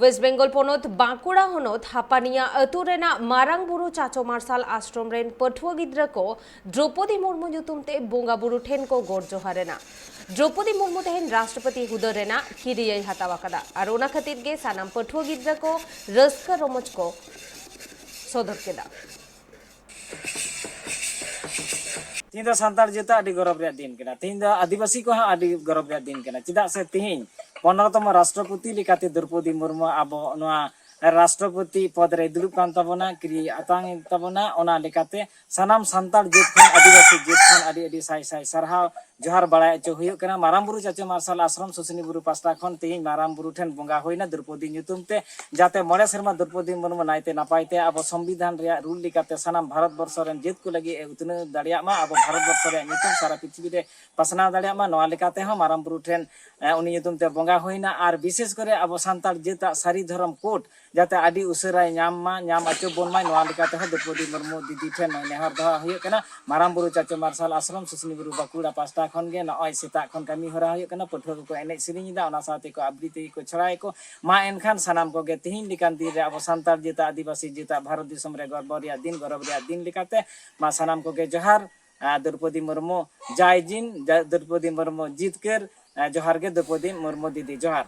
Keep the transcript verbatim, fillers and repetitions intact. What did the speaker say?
West Bengal ᱯᱚᱱᱚᱛ ᱵᱟᱸᱠᱩᱲᱟ ᱦᱚᱱᱚᱛ ᱦᱟᱯᱟᱱᱤᱭᱟ ᱟᱹᱛᱩ ᱨᱮᱱᱟᱜ ᱢᱟᱨᱟᱝ ᱵᱩᱨᱩ ᱪᱟᱪᱚ ᱢᱟᱨᱥᱟᱞ ᱟᱥᱨᱚᱢ ᱨᱮᱱ ᱯᱟᱹᱴᱷᱩᱣᱟᱹ ᱜᱤᱫᱽᱨᱟᱹ ᱠᱚ ᱫᱨᱚᱯᱚᱫᱤ ᱢᱩᱨᱢᱩ ᱧᱩᱛᱩᱢ ᱛᱮ ᱵᱚᱸᱜᱟ ᱵᱩᱨᱩ ᱴᱷᱮᱱ ᱠᱚ ᱜᱚᱰ ᱡᱚᱦᱟᱨ ᱮᱱᱟ᱾ ᱫᱨᱚᱯᱚᱫᱤ ᱢᱩᱨᱢᱩ ᱛᱮᱦᱮᱧ ᱨᱟᱥᱴᱨᱚᱯᱚᱛᱤ ᱦᱩᱫᱟᱹ ᱨᱮᱱᱟᱜ ᱠᱤᱨᱤᱭᱟᱹᱭ ᱦᱟᱛᱟᱣ ᱟᱠᱟᱫᱟ ᱟᱨ ᱚᱱᱟ ᱠᱷᱟᱹᱛᱤᱨ ᱜᱮ ᱥᱟᱱᱟᱢ ᱯᱟᱹᱴᱷᱩᱣᱟᱹ ᱜᱤᱫᱽᱨᱟᱹ ᱠᱚ ᱨᱟᱹᱥᱠᱟᱹ ᱨᱚᱢᱚᱡᱽ ᱠᱚ ᱥᱚᱫᱚᱨ ᱠᱮᱫᱟ᱾ ᱛᱮᱦᱮᱧ ᱫᱚ ᱥᱟᱱᱛᱟᱲ ᱡᱟᱹᱛᱟᱜ ᱟᱹᱰᱤ ᱜᱚᱨᱚᱵᱽ ᱨᱮᱭᱟᱜ ᱫᱤᱱ ᱠᱟᱱᱟ᱾ ᱛᱮᱦᱮᱧ ᱫᱚ ᱟᱹᱫᱤᱵᱟᱹᱥᱤ ᱠᱚᱦᱚᱸ ᱟᱹᱰᱤ ᱜᱚᱨᱚᱵᱽ ᱨᱮᱭᱟᱜ ᱫᱤᱱ ᱠᱟᱱᱟ, ᱪᱮᱫᱟᱜ ᱥᱮ ᱛᱮᱦᱮᱧ ᱯᱚᱱᱨᱚ ᱛᱚᱢᱚ ᱨᱟᱥᱴᱨᱚᱯᱚᱛᱤ ᱞᱮᱠᱟᱛᱮ ᱫᱨᱚᱯᱚᱫᱤ ᱢᱩᱨᱢᱩ ᱟᱵᱚ ᱱᱚᱣᱟ ᱨᱟᱥᱴᱨᱚᱯᱚᱛᱤ ᱯᱚᱫᱽ ᱨᱮᱭ ᱫᱩᱲᱩᱵ ᱠᱟᱱ ᱛᱟᱵᱚᱱᱟ, ᱠᱤᱨᱤᱭᱟᱹ ᱟᱛᱟᱝ ᱮᱫ ᱛᱟᱵᱚᱱᱟ᱾ ᱚᱱᱟ ᱞᱮᱠᱟᱛᱮ ᱥᱟᱱᱟᱢ ᱥᱟᱱᱛᱟᱲ ᱡᱟᱹᱛ ᱠᱷᱚᱱ, ᱟᱹᱫᱤᱵᱟᱹᱥᱤ ᱡᱟᱹᱛ ᱠᱷᱚᱱ ᱟᱹᱰᱤ ᱟᱹᱰᱤ ᱥᱟᱭ ᱥᱟᱭ ᱥᱟᱨᱦᱟᱣ ᱡᱚᱦᱟᱨ ᱵᱟᱲᱟᱭ ᱦᱚᱪᱚ ᱦᱩᱭᱩᱜ ᱠᱟᱱᱟ᱾ ᱢᱟᱨᱟᱝ ᱵᱩᱨᱩ ᱪᱟᱪᱚ ᱢᱟᱨᱥᱟᱞ ᱟᱥᱨᱚᱢ ᱥᱩᱥᱩᱱᱤ ᱵᱩᱨᱩ ᱯᱟᱥᱴᱟ ᱠᱷᱚᱱ ᱛᱮᱦᱮᱧ ᱢᱟᱨᱟᱝ ᱵᱩᱨᱩ ᱴᱷᱮᱱ ᱵᱚᱸᱜᱟ ᱦᱩᱭᱱᱟ ᱫᱨᱚᱯᱚᱫᱤ ᱧᱩᱛᱩᱢ ᱛᱮ, ᱡᱟᱛᱮ ᱢᱚᱬᱮ ᱥᱮᱨᱢᱟ ᱫᱨᱚᱯᱚᱫᱤ ᱢᱩᱨᱢᱩ ᱱᱟᱭᱛᱮ ᱱᱟᱯᱟᱭ ᱛᱮ ᱟᱵᱚ ᱥᱚᱝᱵᱤᱫᱷᱟᱱ ᱨᱮᱭᱟᱜ ᱨᱩᱞ ᱞᱮᱠᱟᱛᱮ ᱥᱟᱱᱟᱢ ᱵᱷᱟᱨᱚᱛ ᱵᱚᱨᱥᱚ ᱨᱮᱱ ᱡᱟᱹᱛ ᱠᱚ ᱞᱟᱹᱜᱤᱫ ᱮ ᱩᱛᱱᱟᱹᱣ ᱫᱟᱲᱮᱭᱟᱜ ᱢᱟ, ᱟᱵᱚ ᱵᱷᱟᱨᱚᱛ ᱵᱚᱨᱥᱚ ᱨᱮᱭᱟᱜ ᱧᱩᱛᱩᱢ ᱥᱟᱨᱟ ᱯᱨᱤᱛᱷᱤᱵᱤ ᱨᱮ ᱯᱟᱥᱱᱟᱣ ᱫᱟᱲᱮᱭᱟᱜ ᱢᱟ᱾ ᱱᱚᱣᱟ ᱞᱮᱠᱟᱛᱮ ᱦᱚᱸ ᱢᱟᱨᱟᱝ ᱵᱩᱨᱩ ᱴᱷᱮᱱ, ᱮ, ᱩᱱᱤ ᱧᱩᱛᱩᱢ ᱛᱮ ᱵᱚᱸᱜᱟ ᱦᱩᱭᱱᱟ᱾ ᱟᱨ ᱵᱤᱥᱮᱥ ᱠᱚᱨᱮ ᱟᱵᱚ ᱥᱟᱱᱛᱟᱲ ᱡᱟᱹᱛᱟᱜ ᱥᱟᱹᱨᱤ ᱫᱷᱚᱨᱚᱢ ᱠᱳᱰ ᱡᱟᱛᱮ ᱟᱹᱰᱤ ᱩᱥᱟᱹᱨᱟᱭ ᱧᱟᱢ ᱢᱟ, ᱧᱟᱢ ᱦᱚᱪᱚ ᱵᱚᱱ ᱢᱟᱭ, ᱱᱚᱣᱟ ᱞᱮᱠᱟᱛᱮ ᱦᱚᱸ ᱫᱨᱚᱯᱚᱫᱤ ᱢᱩᱨᱢᱩ ᱫᱤᱫᱤ ᱴᱷᱮᱱ ᱱᱮᱦᱚᱨ ᱫᱚᱦᱚ ᱦᱩᱭᱩᱜ ᱠᱟᱱᱟ᱾ ᱢᱟᱨᱟᱝ ᱵᱩᱨᱩ ᱪᱟᱪᱚ ᱢᱟᱨᱥᱟᱞ ᱟᱥᱨᱚᱢ ᱥᱩᱥᱩᱱᱤ ᱵᱩᱨᱩ ᱵᱟᱸᱠᱩᱲᱟ ᱯᱟᱥᱴᱟ ᱠᱷᱚᱱ ᱜᱮ ᱱᱚᱜᱼᱚᱭ ᱥᱮᱛᱟᱜ ᱠᱷᱚᱱ ᱠᱟᱹᱢᱤ ᱦᱚᱨᱟ ᱦᱩᱭᱩᱜ ᱠᱟᱱᱟ᱾ ᱯᱟᱹᱴᱷᱩᱣᱟᱹ ᱠᱚᱠᱚ ᱮᱱᱮᱡ ᱥᱮᱨᱮᱧ ᱮᱫᱟ, ᱚᱱᱟ ᱥᱟᱶᱛᱮ ᱠᱚ ᱟᱵᱨᱤᱛᱤ ᱠᱚ ᱪᱷᱚᱲᱟᱭᱟᱠᱚ᱾ ᱢᱟ ᱮᱱᱠᱷᱟᱱ ᱥᱟᱱᱟᱢ ᱠᱚᱜᱮ ᱛᱮᱦᱮᱧ ᱞᱮᱠᱟᱱ ᱫᱤᱱ ᱨᱮ ᱟᱵᱚ ᱥᱟᱱᱛᱟᱲ ᱡᱟᱹᱛᱟᱜ, ᱟᱹᱫᱤᱵᱟᱹᱥᱤ ᱡᱟᱹᱛᱟᱜ, ᱵᱷᱟᱨᱚᱛ ᱫᱤᱥᱚᱢ ᱨᱮ ᱜᱚᱨᱵᱚ ᱨᱮᱭᱟᱜ ᱫᱤᱱ, ᱜᱚᱨᱚᱵ ᱨᱮᱭᱟᱜ ᱫᱤᱱ ᱞᱮᱠᱟᱛᱮ ᱢᱟ ᱥᱟᱱᱟᱢ ᱠᱚᱜᱮ ᱡᱚᱦᱟᱨ᱾ ᱟᱨ ᱫᱨᱚᱯᱚᱫᱤ ᱢᱩᱨᱢᱩ ᱡᱟᱭ ᱡᱤᱱ, ᱡᱟ-, ᱫᱨᱚᱯᱚᱫᱤ ᱢᱩᱨᱢᱩ ᱡᱤᱛᱠᱟᱹᱨ᱾ ᱟᱨ ᱡᱚᱦᱟᱨ ᱜᱮ ᱫᱨᱚᱯᱚᱫᱤ ᱢᱩᱨᱢᱩ ᱫᱤᱫᱤ, ᱡᱚᱦᱟᱨ᱾